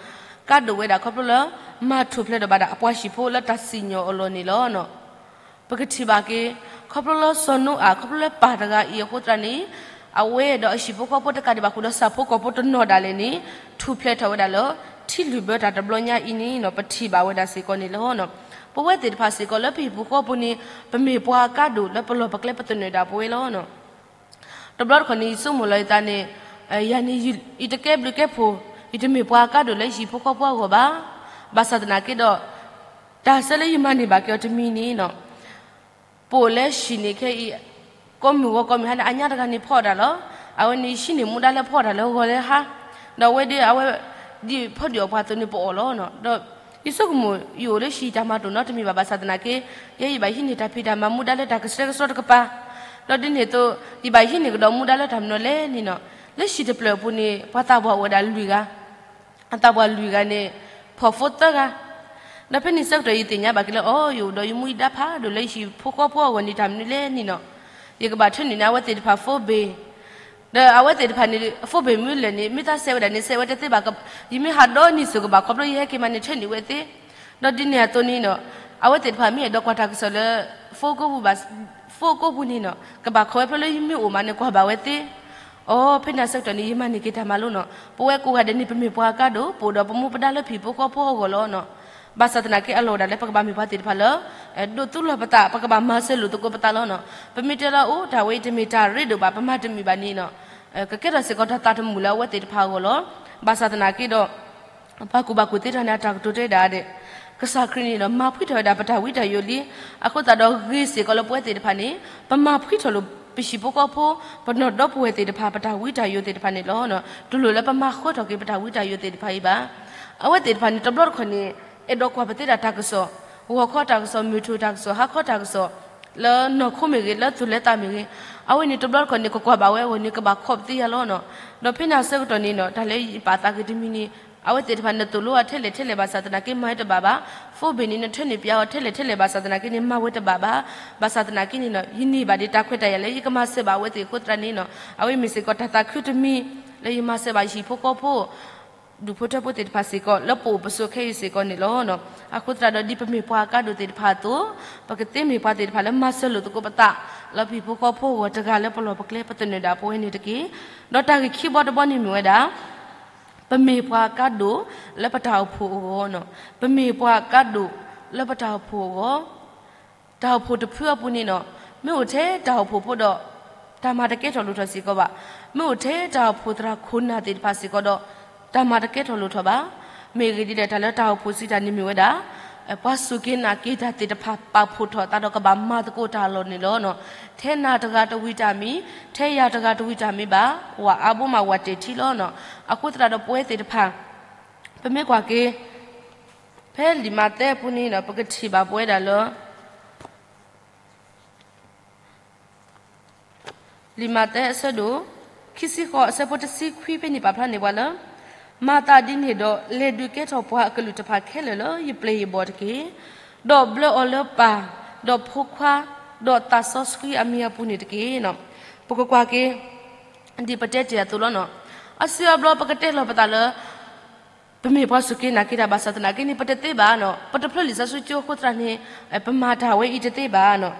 ကါဒိၣ်ဝဲဒၣ်ခီဖျိလၢ မၤထူၣ်ဖျဲးထီၣ်ဘၣ်ဒၣ်အပှၤဟံၣ်ဖိလၢတၢ်စံၣ်ညီၣ်အလီၢ်န့ၣ်လီၤ. ပကထံၣ်ဘၣ်က့ၤ ခီဖျိလၢစီၤနိအၤ ခီဖျိလၢပၢ်တဂၤအံၤအဃိသတးန့ၣ် အဝဲဒီးအဟံၣ်ဖိဃီဖိတကးဒံးဘၣ်ဃုာ်ဒီးဆၣ်ဖိကီၢ်ဖိတနီၤဒၣ်လဲာ်န့ၣ် ထူၣ်ဖျဲးထီၣ်ဝဲဒၣ်လၢ ထံလုၢ်ဘၢတၢ်တဘျီညါအံၤန့ၣ်နီၤ ပထံၣ်ဘၣ်ဝဲဒၣ်စ့ၢ်ကီးန့ၣ်လီၤ. ပဝဲသ့ၣ်တဖၣ်စ့ၢ်ကီးလၢပဟံၣ်ပူၤဃီပူၤန့ၣ် ပမ့ၢ်ပှၤအကါဒိၣ်လၢပလီၢ်ပကျဲပသနၢၣ်ဒၣ်ပဝဲလီၤ. တဘျီတခီၣ်န့ၣ် ယဆိကမိၣ်လီၤယသးန့ၣ် ယၤန့ၣ် ယတကဲဘျုးကဲဖှိၣ် ယတမ့ၢ်ပှၤအကါဒိၣ်လၢယဟံၣ်ဖိဃီဖိအဂီၢ်ဘၣ်. ဘၣ်ဆၣ်သနာ်က့ဒီး တၢ်ဆၢလၢယမၤန့ၢ်ဘၣ်က့ၤအီၤတမံၤန့ၣ်နီၤ ပအိၣ်လၢဟံၣ်န့ၣ်ခဲအံၤ ကိးမုၢ်ဂီၤကိးမုၢ်ဟါန့ၣ် အညါတဂၤန့ၣ်ဖီအီၣ်တၢ်လီၤ. အဝဲန့ၣ်ဟံးန့ၢ်မူဒါလၢဖီအီၣ်တၢ်လၢဂီၤလၢဟါ, ဒီးအဝဲဒီးအဝဲ ဒ်ဖီဒံးအီၣ်ပှၤအသိးန့ၣ် ပအီၣ်လီၤ. ဒီးယဆိကမိၣ် ယအိၣ်လၢဟံၣ်တၢ်မၤတအိၣ်နီတမံၤဘၣ် ဘၣ်ဆၣ်သနာ်က့ ယဲယဘၣ်ဟံးန့ၢ်တၢ်ဖံးတၢ်မၤမူဒါလၢတၢ်ကဆှဲကဆှီတကပၤ, ဒီးဒ်န့ၣ်အသိး ယဘၣ်ဟံးန့ၢ်ကဒီးမူဒါလၢတၢ်မနုၤလဲၣ်န့ၣ်နီၤ, လၢဟံၣ်တဖျၢၣ်အပူၤန့ၣ် ပှၤသးပှၢ်အိၣ်ဝဲဒၣ်လွံၢ်ဂၤ အသးပှၢ်လွံၢ်ဂၤန့ၣ် ဖီၣ်ဖိသၢဂၤ, ဒီးဖဲန့ၣ်ဆၢကတီၢ်ယသ့ၣ်ညါဘၣ်က့ၤလၢ အိ ယအိၣ်ဒီးယမူယဒါဖးဒိၣ်လၢယဟံၣ်ဖိဃီဖိအဂီၢ်န့ၣ် တၢ်မနုၤလဲၣ်န့ၣ်နီၤ, ယကဘၣ်ထၢနုာ်န့ၢ်အဝဲသ့ၣ်တဖၣ် phone bill, ဒီးအဝဲသ့ၣ်တဖၣ်န့ၣ် phone bill မ့ၢ်လၢာ်န့ၣ် မ့ၢ်သးစဲးဝဲဒၣ်န့ၣ် စဲးဝဲတသ့ဘၣ်, ယမ့ၢ်ဟးဒီနံၤစိၤကဘၣ်ခီဖျိယဟဲက့ၤမးန့ၣ် ထၢနုာ်ဝဲသ့, ဒီးဒ်န့ၣ်အသိးန့ၣ်နီၤ, အဝဲသ့ၣ်တဖၣ်မ့ၢ်အဲၣ်ဒိးကွၢ်တၢ်ကစီၣ်လၢ phone ကိးပူၤဘၣ် phone ကိးပူၤန့ၣ်နီၤ ကဘၣ်ခိးဝဲဖဲလၢယမ့ၢ်အိၣ်မးန့ၣ် ကွၢ်ဘၣ်ဝဲသ့ အိ ဖဲန့ၣ်ဆၢကတီၢ်န့ၣ် ယမၤန့ၢ်က့ၤတၢ်မၤလိနီၤ, ပဝဲကိးဂၤဒဲးန့ၣ် ပမ့ၢ်ပှၤအကါဒိၣ် ပအိၣ်ဒီးပမူပဒါလၢပဟံၣ်ဖိဃီဖိအဂီၢ်လီၤနီၤ, ဘၣ်ဆၣ်သနာ်က့အလီၢ်ဝဲဒၣ်လၢပကဘၣ်မ့ၢ်ပှၤသ့ၣ်တဖၣ်လၢ ဒိးသူၣ်လီၤပသး ပကဘၣ်မၤစၢၤလိာ်သကိးပသးလီၤနီၤ, ပမ့ၢ်တဲလၢအိ တၢ်ဝဲအံၤတမ့ၢ်တၢ်ရ့ဒိၣ်ဘၣ် ပမၤတမုာ်ဘၣ်န့ၣ်နီၤ, ကကဲထီၣ်စ့ၢ်ကီးတၢ်သးတမုာ်လၢအဝဲသ့ၣ်တဖၣ်အဂီၢ်လီၤ, ဘၣ်ဆၣ်သနာ်က့ဒီး ပှၤကူၣ်ဘၣ်ကူၣ်သ့တၢ်န့ၣ် အတၢ်ကတိၤတဲဒၣ်ဒဲး, ကစၢ်ခရံာ်န့ၣ်ဒီး မၤဖှံထီၣ်ဝဲဒၣ်ပတၢ်ဝံတၢ်ယိာ်လံ, အဃိသတးဒီးဂ့ၤစ့ၢ်ကီးလၢပဝဲသ့ၣ်တဖၣ်န့ၣ် ပမၤဖှံထီၣ်လိာ်ပဟံၣ်ဖိဃီဖိ, ပနီၢ်ဒီပုၢ်ဝဲၢ်သ့ၣ်တဖၣ် ပတၢ်ဝံတၢ်ယိာ်သ့ၣ်တဖၣ်န့ၣ်လီၤ. တလိၣ်လၢပမၤဃၢထီၣ်က့ၤပတၢ်ဝံတၢ်ယိာ်သ့ၣ်တဖၣ်အံၤဘၣ်. အဝဲသ့ၣ်တဖၣ်န့ၣ် တဘျီတခီၣ်န့ၣ် အဲၣ်ဒိးကွၢ်ပသ့တၢ်တၢ်ကစီၣ်, ဂီၤခီတၢ်ကစီၣ်, မုၢ်ထူၣ်တၢ်ကစီၣ်, ဟါခီတၢ်ကစီၣ်, လၢနီၢ်ခိမ့ၢ်ဂ့ၤ, လၢသူၣ်လၢသးမ့ၢ်ဂ့ၤ, အဝဲန့ၣ်တဘျီတခီၣ်န့ၣ် ကကွၢ်ဘၣ်ဝဲအဂီၢ်န့ၣ် ကဘၣ်ခိးပသ့ယၤလီၤနီၤ. ဒီးဖဲန့ၣ်အဆၢကတီၢ်န့ၣ်နီၤ တၢ်လၢယပာ်သးဂ့ၤတမံၤန့ၣ် အဝဲသ့ၣ်တဖၣ်န့ၣ် နသိၣ်လိအီၤထဲလဲၣ်ထဲလဲၣ်ဘၣ်ဆၣ်သနာ်က့ မၤဝဲတဘၣ်ဘၣ်, phone bill န့ၣ် နထၢနုာ်ပျးအီၤထဲလဲၣ်ထဲလဲၣ်ဘၣ်ဆၣ်သနာ်က့န့ၣ် မၤဝဲတဘၣ်ဘၣ်, ဘၣ်ဆၣ်သနာ်က့န့ၣ်နီၤ ယန့ၢ်ဘၣ်ဒံးတၢ်ခွဲးတၢ်ယာ်လၢ ယကမၤစၢၤဘၣ်အဝဲသ့ၣ်အဃိသတးန့ၣ်နီၤ အဝဲမ့ၢ်စ့ၢ်ကီးတၢ်သးခုတမံၤ လၢယမၤစၢၤဘၣ်ယဟံၣ်ဖိဃီဖိ ဒူၣ်ဖိထၢဖိသ့ၣ်တဖၣ်စ့ၢ်ကီး လၢပအိၣ်ပဆိးခဲအံၤစ့ၢ်ကီးန့ၣ်လီၤ. အဃိသတးဒီး ဒ်ပမ့ၢ်ပှၤအကါဒိၣ်သ့ၣ်တဖၣ်အသိး, ပကသ့မ့ၢ်ပှၤသ့ၣ်တဖၣ်လၢမၤစၢၤလိာ်သကိးပသး လၢပဟံၣ်ဖိဃီဖိအဂီၢ်တဂၤလၢပလီၢ်ပကျဲပသနၢၣ်ဒၣ်ပဝဲန့ၣ်တက့ၢ်. ဒီးတၢ်ဂ့ၢ်ခံဘီတဘီန့ၣ်မ့ၢ်ဝဲဒၣ် ပမ့ၢ်ပှၤအကါဒိၣ်လၢပတၢ်အိၣ်ဖှိၣ်အဂီၢ်, ပမ့ၢ်ပှၤအကါဒိၣ်လၢပတၢ်အိၣ်ဖှိၣ်အဂီၢ် တၢ်အိၣ်ဖှိၣ်တဖုအပူၤန့ၣ်နီၤ, မ့ၢ်အိၣ်ထဲတၢ်အိၣ်ဖှိၣ်ဖိဒီး တၢ်မၤတကဲထီၣ်လိၣ်ထီၣ်စ့ၢ်ကီးဘၣ်. မ့ၢ်အိၣ်ထဲတၢ်အိၣ်ဖှိၣ်သရၣ်ခိၣ်နၢ်သ့ၣ်တဖၣ်စ့ၢ်ကီးဒီး တၢ်မၤတကဲထီၣ်လိၣ်ထီၣ်ဘၣ်. မ့ၢ်အဂ့ၢ်ဒ်လဲၣ် တၢ်လၢတၢ်အိၣ်ဖှိၣ်စံးတၢ်န့ၣ်မ့ၢ်ဝဲဒၣ် ပှၤစူၢ်က့ၤနာ်က့ၤတၢ်သ့ၣ်တဖၣ် ပာ်ဖှိၣ်ထီၣ်သးဒီးကဘၣ်မၤသကိးတၢ်အလီၢ်န့ၣ်လီၤ. ထဲနၤတဂၤတဝံၤတၢ်မံၤ, ထဲယၤတဂၤတဝံၤတၢ်မံၤဘၣ်, ဝၤအါဘိမးဝၤတဲာ်ထံလီၤ. အဃိသတးဒီးပဝဲသ့ၣ်တဖၣ် ပမ့ၢ်ကွၢ်က့ၤ ဖဲလံာ်မးသဲအပူၤန့ၣ်ဒီး ပကထံၣ်ဘၣ်ပဝဲဒၣ်လၢ လံာ်မးသဲအဆၢဒိၣ် ခံဆံဃိးအဆၢဖိတဆံခွံဖဲန့ၣ် ပာ်ဖျါန့ၢ်ပှၤလၢ မၤသးဒ်န့ၣ်ဒီး လဲၤဒုးကဲထီၣ်ပှၤအကလုာ်တဖၣ်ခဲလၢာ်လၢယပျဲၢ်ယဘီၣ်တက့ၢ်. ဒီးဘျၢအီၤလၢပၢ်, ဒီးဖိခွါ, ဒီးသးစီဆှံအမံၤအပူၤန့ၣ်တက့ၢ်. ပကကွၢ်က့ၤ ဒ်ပတဲတ့ၢ်အသိးလီၤနီၤ. အါစုအါဘျီပကတဲလီၤပသးလၢ ပမ့ၢ်ပှၤစူၢ်က့ၤနာ်က့ၤတၢ်ဘၣ်ဆၣ်သနာ်က့န့ၣ် ပတသ့ဘၣ်နီၤ. ပတဖျၢလံာ်စီဆှံကၠိအဃိသတးန့ၣ် ပမၤတၢ်ဝဲအံၤတသ့ဘၣ်နီၤ.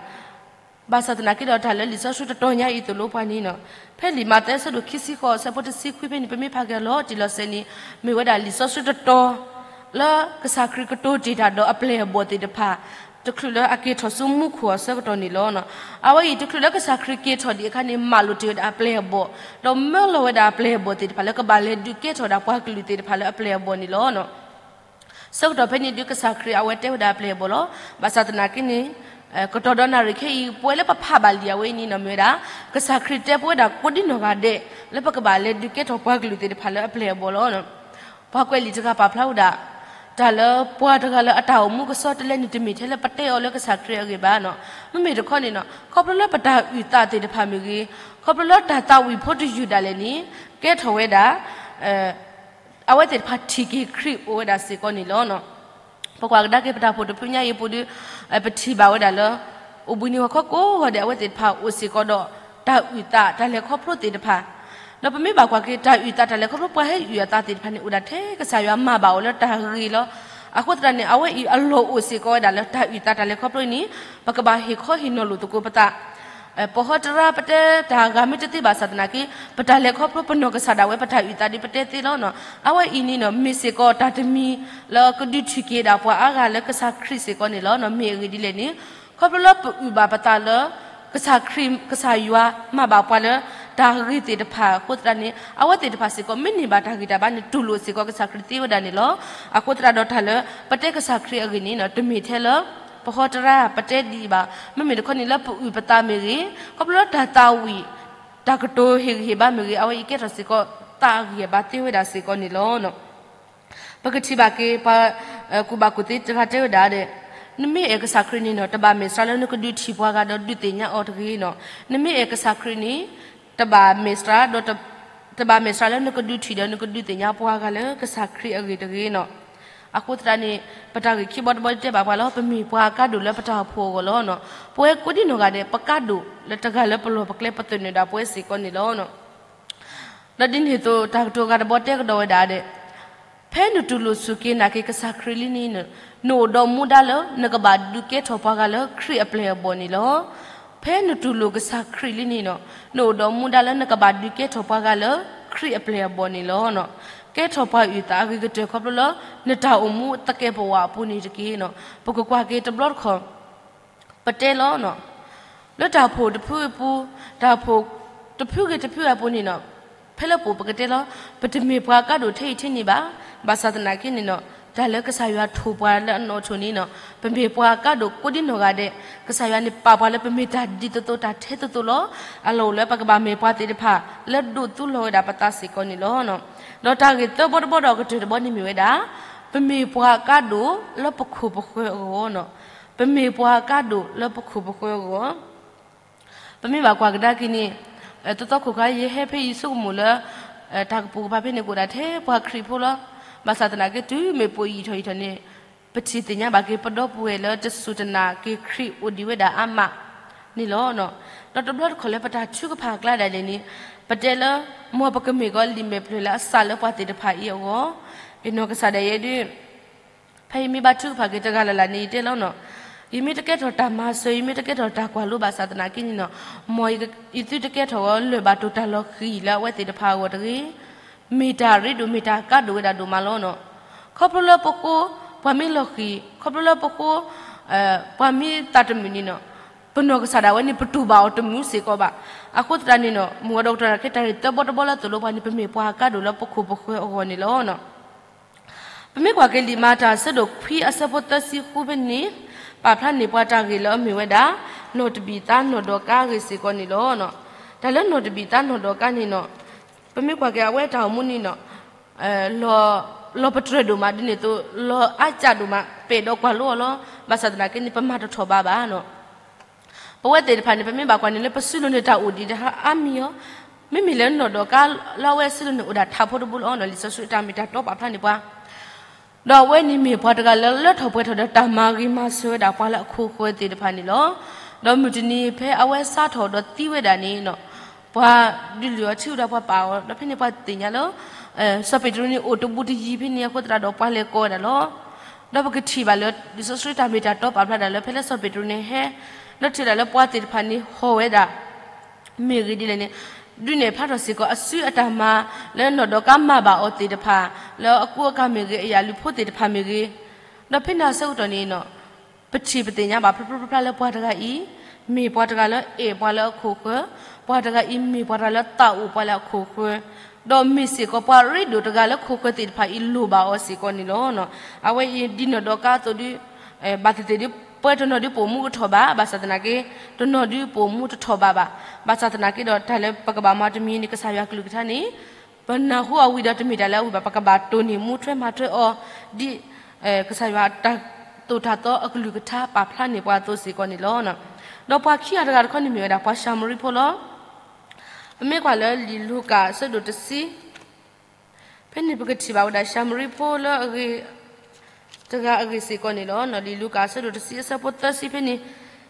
ဘၣ်ဆၣ်သနာ်က့ဒီးတၢ်လၢလံာ်စီဆှံတတီၤညါအံၤသိၣ်လိပှၤန့ၣ်နီၤ. ဖဲလံာ်မးသဲအဆၢဒိၣ်ခံဆံဃိးအဆၢဖိတဆံခွံဖဲန့ၣ် ပမ့ၢ်ဖးက့ၤအလီၤတံၢ်လီၤဆဲးန့ၣ် မ့ၢ်ဝဲဒၣ်လံာ်စီဆှံတတီၤ လၢကစၢ်ခရံာ်ကတိၤတ့ၢ်တၢ်ဒီးအပျဲၢ်အဘီၣ်သ့ၣ်တဖၣ် တချုးလၢအက့ၤထီၣ်ဆူမူခိၣ်အဆၢကတီၢ်န့ၣ်လီၤ. အဝဲအံၤတချုးလၢကစၢ်ခရံာ်က့ၤထီၣ်ဒံးအခါန့ၣ် မၤလိာ်တ့ၢ်ဝဲဒၣ်အပျဲၢ်အဘီၣ်, ဒီးမၢလီၤဝဲဒၣ်အပျဲၢ်အဘီၣ်သ့ၣ်တဖၣ်လၢကဘၣ်လဲၤဒုးကဲထီၣ်ဝဲဒၣ်ပှၤကလုာ်သ့ၣ်တဖၣ်လၢအပျဲၢ်အဘီၣ်န့ၣ်လီၤ. ဆၢကတီၢ်ဖဲန့ၣ်ဒုးကစၢ်ခရံာ်အဝဲတဲဝဲဒၣ်အပျဲၢ်အဘီၣ်လီၤ. ဘၣ်ဆၣ်သနာ်က့န့ၣ် ကတီၢ်ဒီးနၣ်ရံၣ်ခဲအံၤ ပဝဲလၢပဖးဘၣ်လံာ်အဝဲအံၤန့ၣ်နီၤ မ့ၢ်ဝဲဒၣ် ကစၢ်ခရံာ်တဲပဝဲဒၣ်ကိးဒံနီၢ်ဂၤဒဲး လၢပကဘၣ်လဲၤဒုးကဲထီၣ်ပှၤကလုာ်သ့ၣ်တဖၣ်လၢအပျဲၢ်အဘီၣ်လီၤ. ပှၤကွဲးလံာ်တဂၤပာ်ဖျါဝဲဒၣ် တၢ်လၢပှၤတဂၤလၢအတၢ်အိၣ်မူကစီတလဲန့ၣ် တမ့ၢ်ထဲလၢပတဲအီၤလၢကစၢ်ခရံာ်အဂ့ၢ်ဘၣ်နီၤ. မ့မ့ၢ်တခီန့ၣ်နီၤ ခီဖျိလၢပတၢ်အုၣ်သးသ့ၣ်တဖၣ်မ့ၢ်ဂ့ၤ, ခီဖျိလၢတၢ်သးဝံၣ်ဖိတယုၢ်ဒၣ်လဲာ်န့ၣ် ကဲထီၣ်ဝဲဒၣ် အဝဲသ့ၣ်တဖၣ်ထံၣ်က့ၤခရံာ်အိၣ်ဝဲဒၣ်စ့ၢ်ကီးန့ၣ်လီၤ. ပကွၢ်ကဒါက့ၤပတၢ်အိၣ်ဖှိၣ်တဖုညါအံၤအပူၤဒီး ပထံၣ်ဘၣ်ဝဲဒၣ်လၢ အိၣ်ဘှံးနံၤဟီၣ်ခိၣ်ကိးဂီၤဒဲး အဝဲသ့ၣ်တဖၣ်အိၣ်စ့ၢ်ကီးဒီး တၢ်အုၣ်သးတၢ်လဲၤခီဖျိသ့ၣ်တဖၣ်, ဒီးပမ့ၢ်ဘၣ်ကွၢ်က့ၤ တၢ်အုၣ်သးတၢ်လဲၤခီဖျိ ပှၤဟဲအုၣ်အသးသ့ၣ်တဖၣ်န့ၣ် အိၣ်ဒၣ်ထဲကစၢ်ယွၤမၤဘၣ်အီၤလၢတၢ်ဂ့ၤလီၤ. အဃိသတးန့ၣ် အဝဲအံၤအလီၢ်အိၣ်စ့ၢ်ကီးဝဲဒၣ်လၢတၢ်အုၣ်သးတၢ်လဲၤခီဖျိအံၤန့ၣ် ပကဘၣ်ဟ့ၣ်ခီဟ့ၣ်နီၤလိာ်သကိးပသး ပဟီတရါပတဲတၢ်ဂၤမ့ၢ်တသ့ဘၣ်ဆၣ်သနာ်က့ ပတၢ်လဲၤခီဖျိပနီၢ်ကစၢ်ဒၣ်ဝဲ ပတၢ်အုၣ်သးဒ်ပတဲသ့လီၤ. အဝဲအံၤန့ၣ်နီၤ မ့ၢ်စ့ၢ်ကီးတၢ်တမံၤလၢကဒုးထံၣ်က့ၤဒၣ်ပှၤအါဂၤလၢကစၢ်ခရံာ်စ့ၢ်ကီးန့ၣ်လီၤ. မ့ၢ်အဂ့ၢ်ဒ်လဲၣ်န့ၣ် ခီဖျိလၢပအုၣ်ဘၣ်ပသးလၢ ကစၢ်ခရံာ် ကစၢ်ယွၤမၤဘၣ်ပှၤလၢတၢ်ဂ့ၤသ့ၣ်တဖၣ်အဃိသတးန့ၣ် အဝဲသ့ၣ်တဖၣ်စ့ၢ်ကီး မ့ၢ်န့ၢ်ဘၣ်တၢ်ဂံၢ်တၢ်ဘါန့ၣ် တူၢ်လိာ်စ့ၢ်ကီးကစၢ်ခရံာ်သ့ဝဲဒၣ်န့ၣ်လီၤ. အဃိသတးဒီးတၢ်လၢပတဲကစၢ်ခရံာ်အဂ့ၢ်န့ၣ်နီၤ တမ့ၢ်ထဲလၢ ပဟီတရါပတဲဒ်အံၤဘၣ်. မ့မ့ၢ်တခီန့ၣ်လၢပအုၣ်ပသးမ့ၢ်ဂ့ၤ, ခီဖျိလၢတၢ်သးဝံၣ် တၢ်ကတိၤဟ့ၣ်ဂံၢ်ဟ့ၣ်ဘါမ့ၢ်ဂ့ၤ, အဝဲအံၤကဲထီၣ်စ့ၢ်ကီးသးအဂံၢ်အဘါသ့ဝဲဒၣ်စ့ၢ်ကီးန့ၣ်လီၤ. ပကထံၣ်ဘၣ်က့ၤ ပှၤကူၣ်ဘၣ်ကူၣ်သ့တဂၤတဲဝဲဒၣ်ဒီး နမ့ၢ်အဲၣ်ကစၢ်ခရံာ်န့ၣ်နီၤ တဘၣ်မဲာ်စှၤလၢနကဒုးထံၣ်ပှၤဂၤဒီးဒုးသ့ၣ်ညါအီၤတဂ့ၤနီၤ. နမ့ၢ်အဲၣ်ကစၢ်ခရံာ်န့ၣ် တဘၣ်မဲာ်စှၤဒီး တဘၣ်မဲာ်စှၤလၢနကဒုးထံၣ်ဒီးနကဒုးသ့ၣ်ညါပှၤဂၤလၢကစၢ်ခရံာ်အဂ့ၢ်တဂ့ၤနီၤ. အဃိသတးန့ၣ် ပတၢ်ဂ့ၢ်ခံဘီတဘီတဲဘၣ်ပှၤလီၤ ပမ့ၢ်ပှၤအကါဒိၣ်လၢပတၢ်အိၣ်ဖှိၣ်အဂီၢ်လီၤနီၤ. ပဝဲကိးဒံနီၢ်ဂၤဒဲး ပကါဒိၣ်လၢတဂၤလၢပလီၢ်ပကျဲပသနၢၣ်ဒၣ်ပဝဲစ့ၢ်ကီးန့ၣ်လီၤ. ဒီးဒ်န့ၣ်အသိး တၢ်ကတိၤဂၤတဘီတဲကဒီးဝဲဒၣ်ဒီး ဖဲနတူၢ်လိာ်စူၢ်က့ၤနာ်က့ၤကစၢ်ခရံာ်လံန့ၣ် နအိၣ်ဒီးမူဒါလၢ နကဘၣ်ဒုးကဲထီၣ်ပှၤဂၤလၢခရံာ်အပျဲၢ်အဘီၣ်န့ၣ်လီၤ. ဖဲနတူၢ်လိာ်ကစၢ်ခရံာ်လံန့ၣ် နအိၣ်ဒီးမူဒါလၢနကဘၣ်ဒုးကဲထီၣ်ပှၤဂၤလၢခရံာ်အပျဲၢ်အဘီၣ်န့ၣ်လီၤ. ကဲထီၣ်ပှၤအုၣ်သးအဂ့ၤကတၢၢ်ခီဖျိလၢ နတၢ်အိၣ်မူသကဲးပဝးအပူၤန့ၣ်တက့ၢ်. ပကကွၢ်က့ၤတဘျီတခီၣ် ပတဲလီၤ လၢတၢ်အိၣ်ဖှိၣ်တဖုအပူၤ, တၢ်အိၣ်ဖှိၣ်တဖုဂ့ၤတဖုအပူၤန့ၣ်နီၤ, ဖဲလၢပအိၣ်ပကတဲလီၤ ပတမ့ၢ်ပှၤအကါဒိၣ်ထဲအံၤထဲန့ၣ်ဘၣ်. ဘၣ်ဆၣ်သနာ်က့န့ၣ်နီၤ, တၢ်လၢကစၢ်ယွၤထိၣ်ပှၤလၢအနီၣ်ထိၣ်န့ၣ်နီၤ, ပမ့ၢ်ပှၤအကါဒိၣ်ကိးဒံနီၢ်ဂၤဒဲး, ကစၢ်ယွၤန့ၣ်ပာ်ပှၤလၢပမ့ၢ်တၢ်ဒ်သိးသိးတၢ်ထဲသိးသိးလီၤ. အလီၢ်အိၣ်လၢပကဘၣ်မ့ၢ်ပှၤသ့ၣ်တဖၣ် လၢဒိးသူလီၤဝဲဒၣ်ပသးစ့ၢ်ကီးန့ၣ်လီၤ. ဒီးတၢ်ဂ့ၢ်သၢဘီတဘီဒီးအကတၢၢ်တဘီန့ၣ်မ့ၢ်ဝဲဒၣ် ပမ့ၢ်ပှၤအကါဒိၣ်လၢပခိၣ်ပဃၢၤအဂီၢ်နီၤ. ပမ့ၢ်ပှၤအကါဒိၣ်လၢပခိၣ်ပဃၢၤအဂီၢ်, ပမ့ၢ်ဘၣ်ကွၢ်ကဒါက့ၤန့ၣ်, တသီခိၣ်ခါ ယဟဲဖဲအံၤဆိကမိၣ်လၢ တၢ်ကပိာ်ကပၤဖဲန့ၣ် ကအိၣ်ဒၣ်ထဲပှၤခရံာ်ဖိလီၤ. ဘၣ်ဆၣ်သနာ်က့ တုၤမ့ၢ်ပအိၣ်ယံာ်ထီၣ်ယံာ်ထီၣ်န့ၣ်, ပထံၣ်သ့ၣ်ညါဘၣ်က့ၤ ပဒီပုၢ်ဝဲၢ်လၢတစူၢ်တနာ်က့ၤခရံာ်အိၣ်ဒံးဝဲဒၣ်အါမးန့ၣ်လီၤ. ဒီးတဘျီတခီၣ်လၢပတၢ်ထုကဖၣ်အကျါဒၣ်လဲာ်န့ၣ်, ပတဲလၢ မ်ပကမ့ၢ်ကီးလံာ်မဲာ်ဖျၢၣ်လၢအစးလၢပှၤသ့ၣ်တဖၣ်အံၤအဂီၢ်, ယနီၢ်ကစၢ်ဒၣ်ယဲဒၣ် ဖဲယမ့ၢ်ဘါထုကဖၣ်က့ၤတဂၤလၢ်လၢ်န့ၣ် ယတဲလီၤနီၤ, ယမ့ၢ်တကဲထီၣ်တၢ်မၤစၢၤ ယမ့ၢ်တကဲထီၣ်တၢ်ကွၢ်လိဘၣ်ဆၣ်သနာ်က့န့ၣ်နီၤ, မ်ယသုတကဲထီၣ်အီၤလၢၢ်ဘၣ်တိၢ်တၢ်လီၤဃံၤလၢအဝဲသ့ၣ်တဖၣ်အဂီၢ်တဂ့ၤ, မ့ၢ်တၢ်ရ့ဒိၣ်မ့ၢ်တၢ်ကါဒိၣ်ဝဲဒၣ်ဒိၣ်မးလီၤနီၤ. ခီဖျိလၢပဃိ ပှၤမ့ၢ်လီၤဃံၤ, ခီဖျိလၢပဃိ ပှၤမ့ၢ်သးတမုာ်န့ၣ်နီၤ, ပနီၢ်ကစၢ်ဒၣ်ဝဲန့ၣ် ပတူၢ်ဘၣ်အီၤတမုာ်စ့ၢ်ကီးဘၣ်. အဃိသတးန့ၣ်နီၤ, မုၢ်ဂီၤဒီးကတီၢ်ခဲ တၢ်ဂ့ၢ်သၢဘီတဘီလၢသိၣ်လိပှၤန့ၣ် ပမ့ၢ်ပှၤအကါဒိၣ်လၢပခိၣ်ပဃၢၤအဂီၢ်န့ၣ်လီၤ. ပမ့ၢ်ကွၢ်က့ၤလံာ်မၤတၢ်အဆၢဒိၣ်ခွံအဆၢဖိသၢဆံဃုဖဲန့ၣ်, ပာ်ဖျါန့ၢ်ပှၤတၢ်ဂ့ၢ်လၢအမ့ၢ်ဝဲဒၣ် နီၢ်တဘံၣ်သါနီၢ်ဒီကါအဂ့ၢ်စ့ၢ်ကီးန့ၣ်လီၤ. တၢ်လၢနီၢ်တဘံၣ်သါနီၢ်ဒီကါန့ၣ်နီၤ, ပမ့ၢ်ကွၢ်က့ၤအဝဲတၢ်အိၣ်မူန့ၣ်နီၤ, လီၤပတြၢၤဒိၣ်မးဒ်န့ၣ်အသိး လီၤအါကၢ်ဒိၣ်မး ပအဲၣ်ဒိးကွၢ်လိအီၤလီၤ. ဘၣ်ဆၣ်သနာ်က့န့ၣ် ပမၤတထီၣ်ဘးဘၣ်နီၤ. ပဝဲသ့ၣ်တဖၣ်န့ၣ် ပမ့ၢ်ဘၣ်ကွၢ်န့ၣ်လၢ ပစုလိၤန့ၣ်တၢ်အိၣ်ဒံးတဟါအါမံၤအီၤ, မ့မ့ၢ်လၢနီၢ်ဒီကါလၢအဝဲစုလိၤန့ၣ်အိၣ်ဒၣ်ထးဖိတဘိလီၤနီၤ. လံာ်စီဆှံတၢ်မ့ၢ်တၢ်တီပာ်ဖျါန့ၢ်ပှၤ, ဒီးအဝဲန့ၣ်မ့ၢ်ပှၤတဂၤလၢ လၢထီၣ်ပှဲၤထီၣ်ဒီးတၢ်မၤဂ့ၤမၤစၢၤဝဲဒၣ်ပှၤလၢအခိၣ်ဃၢၤသ့ၣ်တဖၣ်န့ၣ်လီၤ. ဒီးမုၢ်တနံၤဖဲအဝဲစးထီၣ်ဒီးသံဝဲဒၣ်န့ၣ်နီၤ, ပှၤဒုးလုၢ်အီၤထံၣ်ဝဲဒီးပှၤပာ်အီၤ ဒီးဖဲန့ၣ်ပှၤသ့ၣ်ညါလၢ စီၤပ့းတရူးန့ၣ် အိၣ်တဘူးတယံၤဖဲန့ၣ်အဃိသတးဒီး ပှၤလဲၤကိးဝဲဒၣ်လီၤ. ဒီးပကထံၣ်ဘၣ်လၢ လံာ်စီဆှံတၢ်မ့ၢ်တၢ်တီပာ်ဖျါဒၣ်လၢ ဖဲလၢစီၤပ့းတရူးန့ၣ်ဟဲ ဒီးထံၣ်ဝဲဒၣ်လၢပှၤသ့ၣ်တဖၣ်န့ၣ်ဟီၣ်ဝဲဒၣ် မ့ၢ်ဂ့ၤဒ်လဲၣ်န့ၣ် ဒုးနဲၣ်ဖျါထီၣ်စ့ၢ်ကီးအစုအတၢ်မၤ လၢနီၢ်ဒီကါမၤဘၣ်အီၤသ့ၣ်တဖၣ် လၢအကူအကၤမ့ၢ်ဂ့ၤ အယၣ်လုၢ်ဖိသ့ၣ်တဖၣ်မ့ၢ်ဂ့ၤ, ဒီးဖဲန့ၣ်အဆၢကတီၢ်န့ၣ်နီၤ ပထံၣ်ပသ့ၣ်ညါဘၣ်ဖျါဖျါဖျါလၢပှၤတဂၤအံၤ မ့ၢ်ပှၤတဂၤလၢအဲၣ်ပှၤလၢအခိၣ်ဃၢၤ, ပှၤတဂၤအံၤမ့ၢ်ပှၤတဂၤလၢသးအိၣ်ပှၤလၢအခိၣ်ဃၢၤ, ဒီးမ့ၢ်စ့ၢ်ကီးပှၤရ့ဒိၣ်တဂၤလၢခိၣ်ဃၢၤသ့ၣ်တဖၣ်အံၤလိၣ်ဘၣ်အီၤစ့ၢ်ကီးန့ၣ်လီၤ. အဝဲအံၤဒ်နီၢ်ဒီးကါအသိးဒု ဘၣ်သ့ၣ်သ့ၣ်ဒု ပှၤတနီၤဒုပိာ်မူကထီၣ်ဘး, ဘၣ်ဆၣ်သနာ်က့ တနီၤဒုပိာ်မူတထီၣ်ဘးဘၣ်. ဘၣ်ဆၣ်သနာ်က့ဒီးတၢ်လၢပကဘၣ်မၤတမံၤန့ၣ် ကစၢ်ယွၤကလုၢ်ကထါန့ၣ် ပနၢ်ဟူအီၤဝံၤဒီးတမ့ၢ်တၢ်လၢအဝံၤဘၣ်, ပကဘၣ်တိၢ်န့ၢ်မူထွဲမၤထွဲအီၤ ဒ်ကစၢ်ယွၤတၢ်သိၣ်တၢ်သီအကလုၢ်ကထါပာ်ဖျါန့ၢ်ပှၤအသိးစ့ၢ်ကီးန့ၣ်လီၤ. ဒီးပှၤခံဂၤတဂၤတခီန့ၣ်မ့ၢ်ဝဲဒၣ်ပှၤၡၤမရံဖိလီၤ. ပမ့ၢ်ကွၢ်လၢလံာ်လူၤကၣ်အဆၢဒိၣ်တဆံ ဖဲန့ၣ်ပကထံၣ်ဘၣ်ဝဲဒၣ်ၡၤမရံဖိလၢအဂ့ၤ တဂၤအဂ့ၢ်စ့ၢ်ကီးန့ၣ်လီၤ. လံာ်လူၤကၣ်အဆၢဒိၣ်တဆံအဆၢဖိသၢဆံဖဲန့ၣ်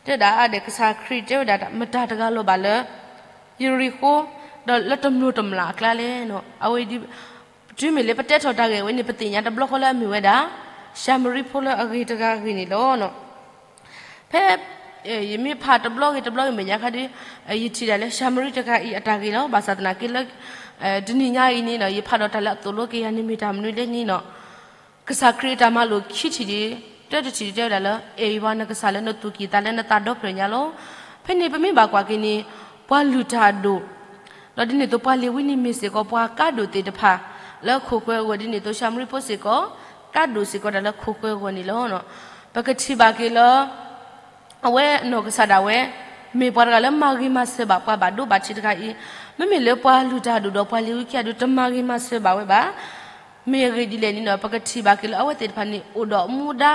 တဲဒၣ်အါဒဲး ကစၢ်ခရံာ်တဲဝဲဒၣ် မတၤတဂၤလီၤဘၣ်လၢ ယရံၣ်ဃိ ဒီးလၢတမျိၢ်တမျာ်အကျါလဲၣ်. အဝဲ တုၤမ့ၢ်လၢပတဲထီၣ်တၢ်ဂ့ၢ်ဝဲန့ၣ် ပသ့ၣ်ညါတဘျီဃီလၢအမ့ၢ်ဝဲဒၣ် ၡၤမရံဖိလၢအဂ့ၤတဂၤအဂ့ၢ်န့ၣ်လီၤ. ဖဲ ယမ့ၢ်ဖးတဘျီဂ့ၤတဘျီဂ့ၤမဲာ်ညါခါဒီး ယထံၣ်ဒၣ်လၢၡၤမရံတဂၤအံၤအတၢ်ဂ့ၢ်လီၤ. ဘၣ်ဆၣ်သနာ်က့လၢ တနံၤညါအံၤန့ၣ် ယဖးဒီးတၢ်လၢအသိၣ်လိက့ၤယၤန့ၣ်မ့ၢ်တၢ်မနုၤလဲၣ်န့ၣ် ကစၢ်ခရံာ်အတၢ်မၤလိာ်ခံထံၣ်ဒီး တၢတထံၣ်တဲဝဲဒၣ်လၢ အဲၣ်ယွၤနကစၢ်လၢနသူၣ်ကံၢ်သးလဲလၢနသးဒီဖျၢၣ်ညါလီၤ. ဖဲန့ၣ်ပမ့ၢ်ဘၣ်ကွၢ်က့ၤန့ၣ် ပှၤလုၢ်တၢ်အဒိၣ် ဒီးဒ်န့ၣ်အသိးပှၤလ့ၤဝံန့ၣ်မ့ၢ်စ့ၢ်ကီးပှၤကါဒိၣ်သ့ၣ်တဖၣ် လၢအခိၣ်ဃၢၤအဂီၢ် ဒ်န့ၣ်အသိးၡၤမရံဖိစ့ၢ်ကီး ကါဒိၣ်စ့ၢ်ကီးတၢ်လၢအခိၣ်ဃၢၤအဂီၢ်န့ၣ်လီၤ. ပကထံၣ်ဘၣ်က့ၤလၢ အဝဲအနီၢ်ကစၢ်ဒၣ်ဝဲ မ့ၢ်ပှၤတဂၤလၢမၤဂ့ၤမၤစၢၤဘၣ်ပှၤဘၣ်ဒိဘၣ်ထံးတဂၤအံၤ, မ့မ့ၢ်လၢပှၤလုၢ်တၢ်အဒိၣ်ဒီးပှၤလ့ၤဝံခံဂၤဒုးတမၤဂ့ၤမၤစၢၤဘၣ်ဝဲဘၣ်. မ့ၢ်အဂ့ၢ်ဒ်လဲၣ်န့ၣ်ဒီး ပကထံၣ်ဘၣ်က့ၤလၢအဝဲသ့ၣ်တဖၣ်န့ၣ် အိၣ်ဒီးမူဒါ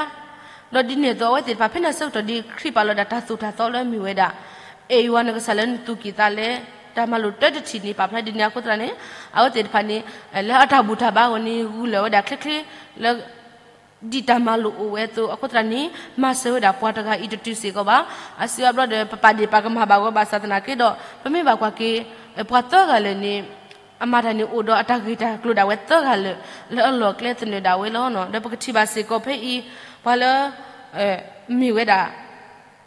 ဒီးဒ်န့ၣ်အသိးအဝဲသ့ၣ်တဖၣ် ဖဲန့ၣ်ဆၢကတီၢ်ဒ်ခရံာ်ပာ်လီၤဒၣ်တၢ်သိၣ်တၢ်သီလၢအမ့ၢ်ဝဲဒၣ် အဲၣ်ယွၤနကစၢ်လၢနသူၣ်ကံၢ်သးလဲ, တၢ်မၤလိာ်တၢတထံၣ်န့ၣ် ပာ်ဖျါဒ်န့ၣ်အဃိသတးန့ၣ် အဝဲသ့ၣ်တဖၣ်န့ၣ် လၢအတၢ်ဘူၣ်တၢ်ဘါအဂီၢ်န့ၣ် ဂုာ်လၢာ်ဝဲဒၣ်ချ့ချ့လၢ ဒ်တၢ်မၤလိာ်အိၣ်ဝဲအသိးအဃိသတးန့ၣ် မၤစၢၤဝဲဒၣ်ပှၤတဂၤအံၤတတုၤစ့ၢ်ကီးဘၣ်. အစုအဘျီဒီး ပပာ်ဒ့ၣ်ပာ်ကမၣ်ဘၣ်ဂီၢ်ဘၣ်ဆၣ်သနာ်က့ဒီး ပမ့ၢ်ဘၣ်ကွၢ်က့ၤ ပှၤသၢဂၤလၢာ်န့ၣ် အမၤတၢ်န့ၣ် အိၣ်ဒီးအတၢ်ဂ့ၢ်တၢ်ကျိၤဒၣ်ဝဲသၢဂၤလၢာ် လၢအလီၢ်ကျဲသနၢၣ်ဒၣ်ဝဲလီၤ. ဒီးပကထံၣ်ဘၣ်စ့ၢ်ကီးဖဲအံၤ ပှၤလၢ မ့ၢ်ဝဲဒၣ်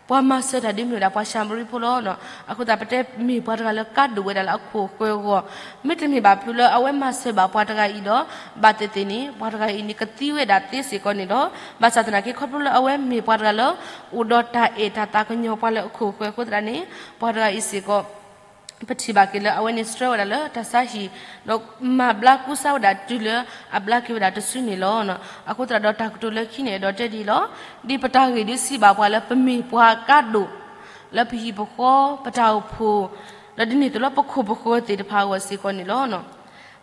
ပှၤမၤစၢၤတၢ်ဒ်မ့ၢ်ဝဲဒၣ်ပှၤၡၤမရံဖိလီၤ. အဃိသတးပတဲမ့ၢ်ပှၤတဂၤလၢကါဒိၣ်ဝဲဒၣ်လၢအခိၣ်ဃၢၤအဂီၢ်, မ့တမ့ၢ်ဘၣ်ဖုးလၢအဝဲမၤစၢၤဘၣ်ပှၤတဂၤအံၤဒီး ဘၣ်သ့ၣ်သ့ၣ်န့ၣ် ပှၤတဂၤအံၤန့ၣ် ကသံဝဲဒၣ်သ့စ့ၢ်ကီးန့ၣ်လီၤ. ဘၣ်ဆၣ်သနာ်က့ ခီဖျိလၢအဝဲမ့ၢ်ပှၤတဂၤလၢ အိၣ်ဒီးတၢ်အဲၣ်တၢ်သးကညီၤပှၤလၢအခိၣ်ဃၢၤအဃိသတးန့ၣ် ပှၤတဂၤအံၤစ့ၢ်ကီး ပထံၣ်ဘၣ်က့ၤလၢအဝဲန့ၣ် ဆှၢဝဲဒၣ်လၢတၢ်ဆါဟံၣ်, ဒီးမၤဘျါကူစါဝဲဒၣ်တုၤလၢအဘျါက့ၤဝဲဒၣ်တစုန့ၣ်လီၤ. အဃိသတးဒီးတၢ်ကတိၤလၢခံန့ၣ် အဲၣ်ဒိးတဲဒ်အံၤလီၤ. ဒ်ပတၢ်ဂ့ၢ်ဒုးစံးဘၣ်ပှၤလၢပမ့ၢ်ပှၤကါဒိၣ် လၢပဟံၣ်ပဃီ, ပတၢ်အိၣ်ဖှိၣ်, ဒီးဒ်န့ၣ်အသိးလၢပခိၣ်ပဃၢၤသ့ၣ်တဖၣ်အဂီၢ်စ့ၢ်ကီးန့ၣ်လီၤ.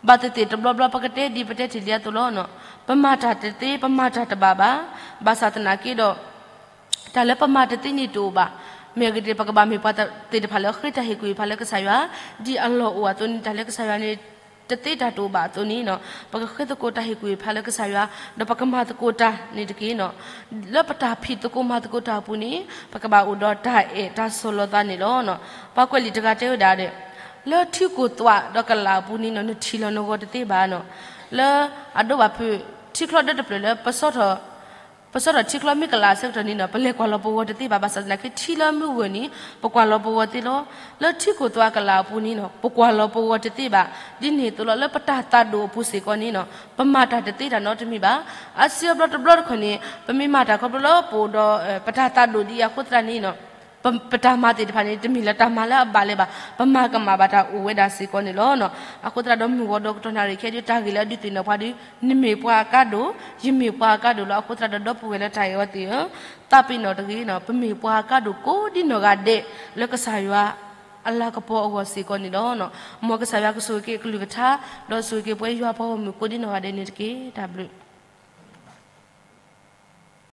ဘၣ်သ့ၣ်သ့ၣ်တဘျီဘျီပကတဲဒ်ပတဲတ့ၢ်လံအသိးလီၤ. ပမၤတၢ်တသ့ ပမၤတၢ်တဘၣ်ဘၣ်. ဘၣ်ဆၣ်သနာ်က့ဒီး တၢ်လၢပမၤတသ့န့ၣ်တအိၣ်ဘၣ်. မ့ၢ်အဂ့ၢ်ဒ်အံၤ ပကဘၣ်မ့ၢ်ပှၤသ့ၣ်တဖၣ်လၢအဃ့တၢ်ဟ့ၣ်ကူၣ်ဟ့ၣ်ဖးလၢကစၢ်ယွၤ ဒ်အလီၢ်အိၣ်အသိးန့ၣ် တၢ်လၢကစၢ်ယွၤန့ၣ် တသ့တၢ်တအိၣ်ဘၣ်အသိးန့ၣ် ပကဃ့သကိးတၢ်ဟ့ၣ်ကူၣ်ဟ့ၣ်ဖးလၢကစၢ်ယွၤ ဒီးပကမၤသကိးတၢ်န့ၣ်တက့ၢ်. လၢပတၢ်ဖံးသကိးမၤသကိးတၢ်အပူၤန့ၣ် ပကဘၣ်အိၣ်ဒီးတၢ်အဲၣ်တၢ်ဆီၣ်လီၤသးန့ၣ်လီၤ. ပှၤကွဲးလံာ်တဂၤတဲဝဲဒၣ်ဒီး လၢထံကိၢ်သွးဒီးကလးအပူၤန့ၣ် နထံၣ်လီၤနဂီၤတသ့ဘၣ်. လၢအဒိဘၣ်ဖုး ထံချီဒၢတဖျၢၣ်လၢ ပဆီထီၣ်ထံချီမ့ၢ်ကလးအဆၢကတီၢ်န့ၣ် ပလဲၤကွၢ်လီၤပဂီၤတသ့ဘၣ်. ဘၣ်ဆၣ်သနာ်က့ ထံလၢမုၢ်ဂၢၢ်န့ၣ် ပကွၢ်လီၤပဂီၤသ့လီၤ. လၢထံကိၢ်သွးကလးအပူၤန့ၣ် ပကွၢ်လီၤပဂီၤတသ့ဘၣ်. ဒ်န့ၣ်အသိးလီၤ လၢပတၢ်သးဒိၣ်အပူၤစ့ၢ်ကီးန့ၣ် ပမၤတၢ်တသ့တၢ်နီတမံၤဘၣ်. အါစုအါဘျီတဘျီတခီၣ်န့ၣ် ပမ့ၢ်မၤတၢ်ခီဖျိလၢပအိၣ်ဒီး ပတၢ်သးဒိၣ်ဒ်အံၤအဃိသတးန့ၣ် ပတၢ်မၤသ့ၣ်တဖၣ်န့ၣ် တမ့ၢ်လၢတၢ်မၤလၢအဘၣ်လၢၤဘၣ်. ပမၤကမၣ်ဘၣ်တၢ်အိၣ်ဝဲဒၣ်စ့ၢ်ကီးန့ၣ်လီၤ. အဃိသတးဒီးမုၢ်ဂီၤဒီးကတီၢ်နၣ်ရံၣ်ခဲအံၤ တၢ်ဂ့ၢ်လၢအဒုးသ့ၣ်နီၣ်ပှၤဒီး နမ့ၢ်ပှၤအကါဒိၣ်, ယမ့ၢ်ပှၤအကါဒိၣ်လီၤ. အဃိသတးဒီးဒီပုၢ်ဝဲၢ်လၢတၢ်အဲၣ်အီၤသ့ၣ်ဧၢ, သးပ့ၤနီၣ်တဂ့ၤ, ပမ့ၢ်ပှၤအကါဒိၣ်ကိးဒ်နီၢ်ဂၤဒဲး လၢကစၢ်ယွၤအလၤကပီၤအဂီၢ်စ့ၢ်ကီးန့ၣ်လီၤ. မ်ကစၢ်ယွၤကဆိၣ်ဂ့ၤက့ၤအကလုၢ်ကထါ ဒီးဆိၣ်ဂ့ၤက့ၤပဝဲယွၤပှၤဂီၢ်မုၢ်ကိးဒ်နီၢ်ဂၤဒဲးန့ၣ်တက့ၢ်. တၢ်ဘျုး